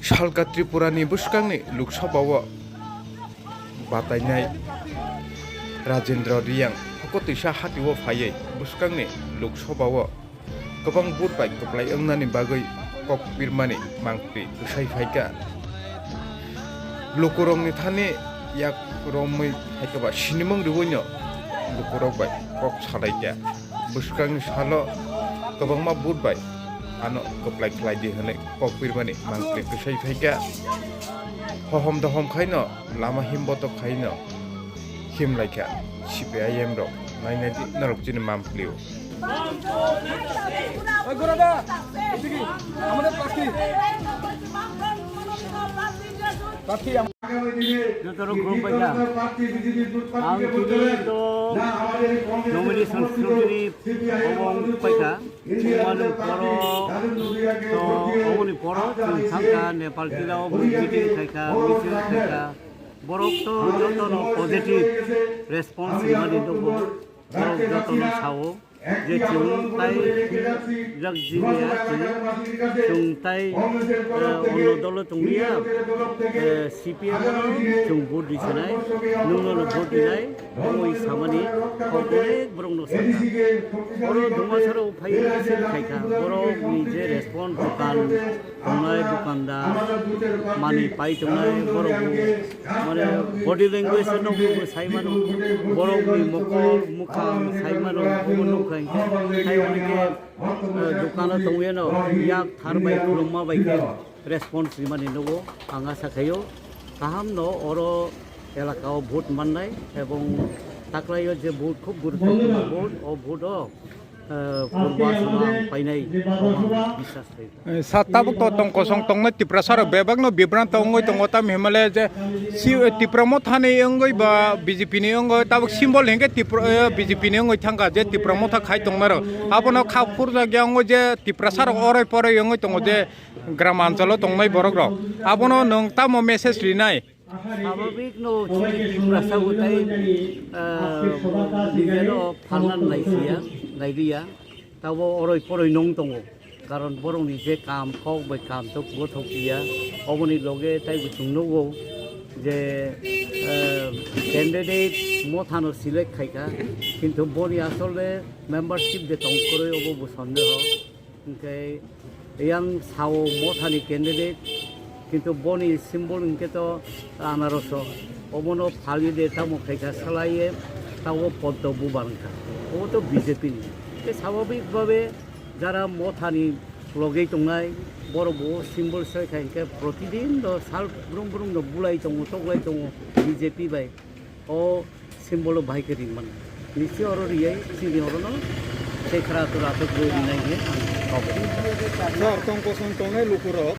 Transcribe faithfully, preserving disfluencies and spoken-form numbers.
Salka Tripurani bwskangni Lok Sabha-o batainai Rajendra Reang hoko twisa hati-o phaiwi bwskangni Lok Sabha-o kwbang vote bai kwplai wngnani bagwi kok pirmani mangpli kwsai phaikha. Lukurokni thani yak romwi phaikha ba sinimung rwino lukurok bai kok salaikha. Bwskangni salo kwbangma vote bai ano kwplai khlai di hwnwi kok pirmani mangpli kwsai phaikha. Hohom dohom khaino lama himbotok khaino himlaikha C P I M rok. Nainai di norok chini mangpli-o. এই গোরাদা, এদিকে, আমাদের প্রার্থী। প্রার্থী আম- যত রকম পয়সা। Ang kini to nomination scrutiny obong paikha. Chumani poro to oboni poro chwng thangkha Nepal Tila o meeting khaikha, misil khaikha. Borok to jotono positive response rimani nukgo. Borok jotono sao. Je chwng tai jak jini ya chwng, chwng tai, eh, ono dolo tongya, eh, C P M no chwng vote di sanai, nwng no vote di nai, oi samani kok onek borok no sakha. Oro Dumasaro phai khaikha, borok ni je response dokan tongnai dukandar, mani pai tongnai borok bo, mane body language no bo sai mano, borok ni mokol mukhang sai mano, bo nukha hinkhe tai onek khe, eh, dukano tongwi no yak thar bai khulumma bai khe response rimani nugo. Ang asa khaio kaham no oro elaka o vote mannai ebong taklaio je vote khub guruttopurno vote, o vote o eh, purba suma painai, biswas thai. Eh, sa tabuk to tong kosong tongnai Tiprasa rok bebak no bibrant wngwi tongo, tam himale je si, eh, Tipra Motha ni wngwi ba B J P ni wngwi tabuk symbol hinkhe Tipra, eh, B J P ni wngwi thangkha je Tipra Motha khai tongnai rok. Abono kha phurjak ya wngwi je Tiprasa rok oroi poroi wngwi tongo je gram anchalo tongnai borok rok. Abono nwng tamo message rinai? Swabhabik no chini Tiprasa bo tai, ah, nijeno phalna naisiya, nailiya. Tabo oroi poroi nong tongo. Karon borokni je kam, kok bai kam to gothok ya. Oboni loge tai bo chwng nugo je, ah, candidate Mothano select khaikha. Kintu boni asole membership de tong kwrwi obo bo sondeho. Hwnkhe yang sao Mothani candidate, kintu boni symbol hwnkhe to anaroso. Obono phalwi de tamo khaikha salaiye, tamo poddo bubar wngkha. Obo to B J P ni. Tei swabhabik babe jara Mothani logei tongnai, borok bo symbol sai kha hwnkhe protidin do sal brum brum do bulai tongo, toklai tongo B J P bai. O symbol o bahai khe ring mano. Nisi oro riyai chini orono sekhra to rathok rwi rinai hwnwi ang kok rinai. Sir, tong kosong tongnai lukurok